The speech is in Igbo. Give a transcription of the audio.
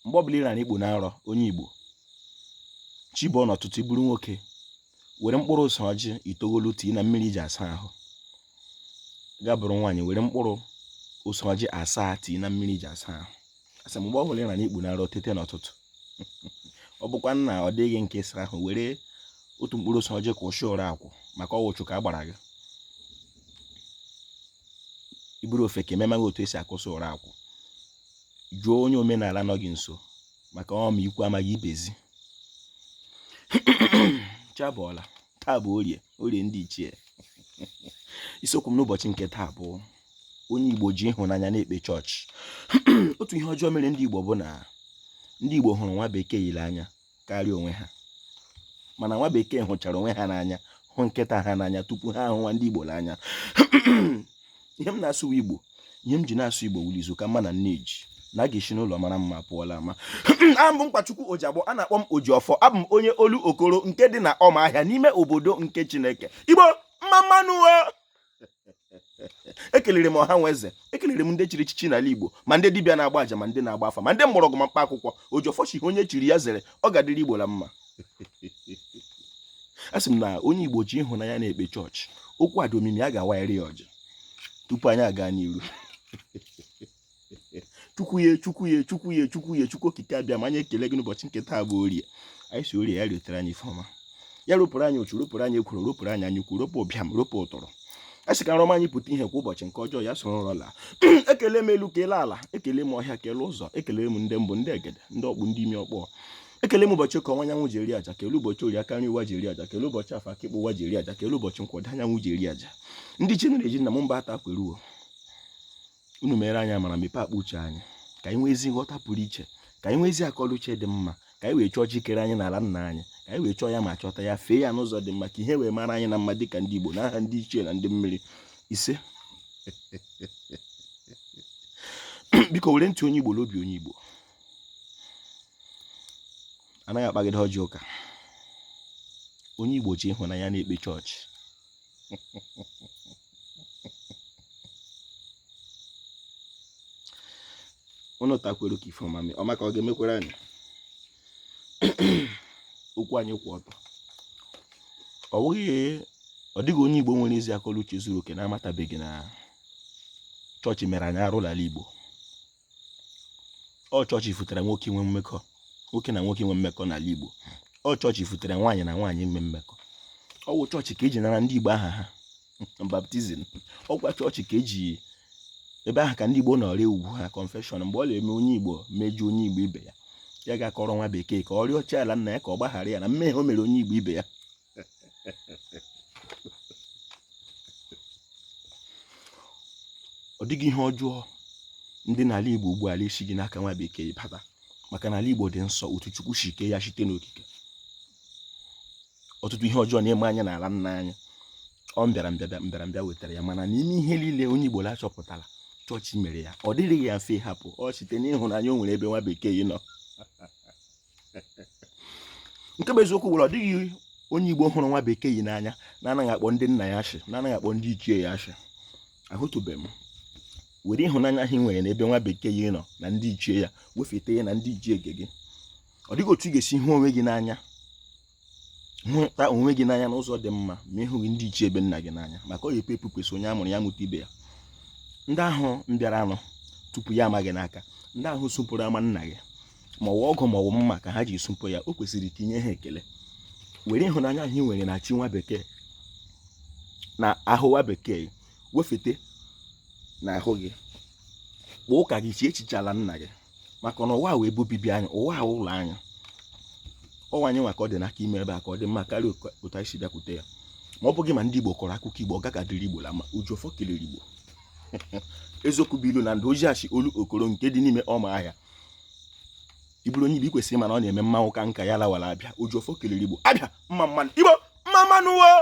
Mgbe ọbụla ị rara ikpu na nrọ, onye Igbo, chi bọọ n'ụtụtụ, ị bụrụ nwoke, were mkpụrụ ose ọjị itogholu tii na mmiri iji asa ahụ. Ga bụrụ nwaanyị, were mkpụrụ ose ọjị asaa tii na mmiri iji asa ahụ. Asị m, mgbe ọbụla ị rara ikpu na nrọ tete n'ụtụtụ, ọ bụkwa na ọ dịghị nke ịsa ahụ, were otu mkpụrụ ose ọjị kwụsị ụra akwụ, maka ọ wụ ụchụ ka a gbara gị. Ị bụrụ ofeke, memaghị otu esi akwụsị ụra akwụ, jụọ onye omenala nọ gị nso, maka ọ ma ikwu amaghị ibezi. Chi abọọla. Taa bụ orie, orie ndị ichie. Isiokwu m n'ụbọchị nke taa bụ onye Igbo ji ịhụnanya na-ekpe chọọchị. Otu ihe ọjọọ mere ndị Igbo bụ na ndị Igbo hụrụ nwa bekee ile anya karịa onwe ha, mana nwa bekee hụchara onwe ha n'anya, hụ nkịta ha n'anya tupu ha ahụ nwa ndị Igbo n'anya. Ihe m na-asụ Igbo, ihe m ji na-asụ Igbo wuli izu ka mma na nneji na a ga-esi n'ụlọ mara mma pụọla ama. Abụ m Nkwachukwu Ojiagbọ, a na-akpọ m Ojiọfọ. Abụ m onye Olokoro nke dị na Ọmahịa n'ime obodo nke Chineke. Igbo mma mma nụ o! Ekelere m ọha nwe eze, ekelere m ndị chiri echichi n'ala Igbo, ma ndị dibịa na-agba aja, ma ndị na-agba afa, ma ndị mgbọrọgwụ, ma mkpa akwụkwọ. Ojiọfọ shi onye chiri ya zere, ọ ga-adịrị Igbo la mma. A sị m na onye Igbo ji ịhụnanya na-ekpe chọọchị. Okwu a dị omimi, a ga-awanyere ya ọjị tupu anyị aga n'iru. Chukwu ye, Chukwu ye, Chukwu ye, Chukwu ye, Chukwu okike abịama, anyị ekele gị n'ụbọchị nke taa bụ orie. Anyị sị orie ya riotere anyị ife ọma, ya ropụrụ anyị uchu, ropụrụ anyị ekworo, ropụrụ anyị anyaukwu, ropụ ụbịam, ropụ ụtụrụ. A sị ka nrọ ọma anyị pụta ihe kwa ụbọchị, nke ọjọọ ya soro nrọ laa. Ekele m elu, kelee ala, ekele m ọhịa, kelee ụzọ, ekele m ndị mbụ, ndị egede, ndị ọkpụ, ndị imi ọkpọ. Ekele m ụbọchị ka ọnwa anyanwụ ji eri aja, kelee ụbọchị orie aka nri ụwa ji eri aja, kelee ụbọchị afọ aka ekpe ụwa ji eri aja, kelee ụbọchị nkwọ ọdịda anyanwụ ji eri aja. Ndị chi na-eji nna m mba ata kweruo unu mere anyị amara, mepee akpa uche anyị ka anyị nwee ezi nghọta pụrụ iche, ka anyị nwee ezi akọla uche dị mma, ka anyị wee chọọ chi kere anyị n'ala nna anyị, ka anyị wee chọọ ya ma chọta ya, fee ya n'ụzọ dị mma, ka ihe wee mara anyị na mma dịka ndị Igbo, n'aha ndị ichie na ndị mmiri. Ise. Biko were ntị onye Igbo n'obi onye Igbo. Anaghị akpagide ọjị ụka. Onye Igbo ji ịhụnanya na-ekpe chọọchị. Unu takwere ka ife ọma mee, ọma ka ọ ga-emekwere anyị. Okwu anyị kwụ ọtọ. Ọ bụghị ọ dịghị onye Igbo nwere ezi akọla uche zuru oke na-amatabeghị na chọọchị mere anyị arụ n'ala Igbo. Ọ chọọchị futere nwoke inwe mmekọ, nwoke na nwoke inwe mmekọ n'ala Igbo. Ọ chọọchị futere nwaanyị na nwaanyị inwe mmekọ. Ọ wụ chọọchị ka eji nara ndị Igbo aha ha, baptism. Ọkwa chọọchị ka eji ebe ahụ ka ndị Igbo nọ ree ugwu ha, confession. Mgbe ọ na-eme onye Igbo mejọ onye Igbo ibe ya, ya ga-akọrọ nwa bekee ka ọ rịọ chi ala nna ya ka ọ gbaghara ya na mmehie o mere onye Igbo ibe ya. Ọ dịghị ihe ọjọọ ndị n'ala Igbo ugbu a esighị n'aka nwa bekee bata, maka na ala Igbo dị nsọ otu Chukwu si kee ya site n'okike. Ọtụtụ ihe ọjọọ na-eme anyị n'ala nna anyị, ọ mbịarambịa wetara ya, mana n'ime ihe niile onye Igbo la-achọpụtara chọọchị mere ya, ọ dịrịghị ya mfe ịhapụ ọ site n'ịhụnanya o nwere ebe nwa bekee nọ. Nke bụ eziokwu were, ọ dịghị onye Igbo hụrụ nwa bekee yi n'anya na-anaghị akpọ ndị nna ya ashị, na-anaghị akpọ ndị ichie ya ashị. Ahụtụbeghị m. Were ịhụnanya ahụ ị nwere n'ebe nwa bekee yi nọ na ndị ichie ya wefete ya na ndị ichie nke gị. Ọ dịghị otu ị ga-esi hụ onwe gị n'anya, hụta onwe gị n'anya n'ụzọ dị mma ma ịhụghị ndị ichie ebe nna gị n'anya, maka ọ ga-epu epu kwesị onye a mụrụ ya mụta ibe ya. Ndị ahụ mbịara anụ tupu ya amaghị n'aka, ndị ahụ sụpụrụ ama nna gị, ma ọ wụ ọgụ ma ọ wụ mma ka ha ji sụpụ ya, o kwesịrị ka inye ha ekele. Were ịhụnanya ahụ ị nwere na chi nwa bekee na ahụ nwa bekee wefete na ahụ gị, kpọọ ụka gị, chie echiche ala nna gị, maka na ụwa wụ ebe obibi anyị, ụwa wụ ụlọ anyị. Ọwa anyị nwa ka ọ dị n'aka ime ebe a ka ọ dị mma karịa otu anyị si bịakwute ya. Ma ọ bụghị ma ndị Igbo kọrọ akụkọ Igbo, ọ gaghị adịrị Igbo la mma. Ojiọfọ kelere Igbo. Eziokwu bụ ilu na ndụ. Ojiachi Olokoro nke dị n'ime Ọmahịa. Ị bụrụ onye Igbo, ị kwesịrị ịma na ọ na-eme mmanwụ ka nka ya lawara abịa. Ojiọfọ kelere Igbo. Abịa mma mma nụ Igbo, mma mma nụ o.